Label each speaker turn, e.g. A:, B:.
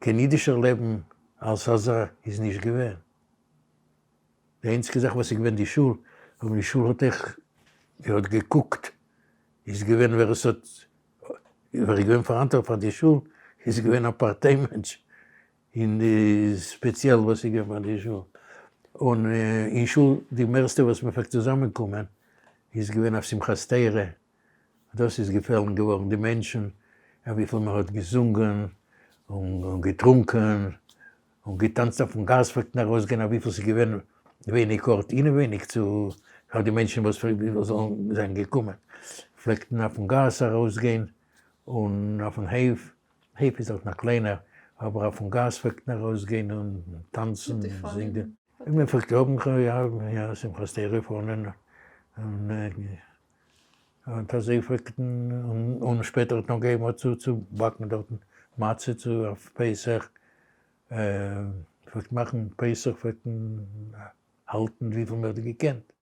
A: קיין אידישער לעבן אלס אזא איז נישט געווען. די איינציגע זאך וואס איז געווען די שול, אבער די שול האט אויך, זי האט געקוקט, איז געווען ווער עס האט, ווער איז געווען פאראנטווארטליך פאר די שול, איז געווען א פארטיי מענטש, און ספעציעל וואס איז געווען פאר די שול. און אין שול די מערסטע וואס מען פלעגט צוזאמען קומען איז געווען אויף שמחת תורה, דאס איז געפעלן געווארן די מענטשן, וויפיל מען האט געזונגען און געטרונקען און געטאנצט אויפן גאס פלעגט מען ארויסגיין אויף וויפיל ס'איז געווען ווייניג ארט אינעווייניג צו פאר די מענטשן וואס זאלן זיין געקומען פלעגט מען אויפן גאס ארויסגיין און אויפן הויף, הויף איז דארטן א קליינער, אבער אויפן גאס פלעגט מען ארויסגיין און טאנצן און זינגען. מען פלעגט האבן יא שמחת תורה פאנען און און אזוי פלעגט מען, און שפעטער האט מען אנגעהויבן צו צו באקן דארטן מצה צו אויף פסח, פלעגט מאכן פסח פלעגט מען האלטן וויפיל מען האט געקענט.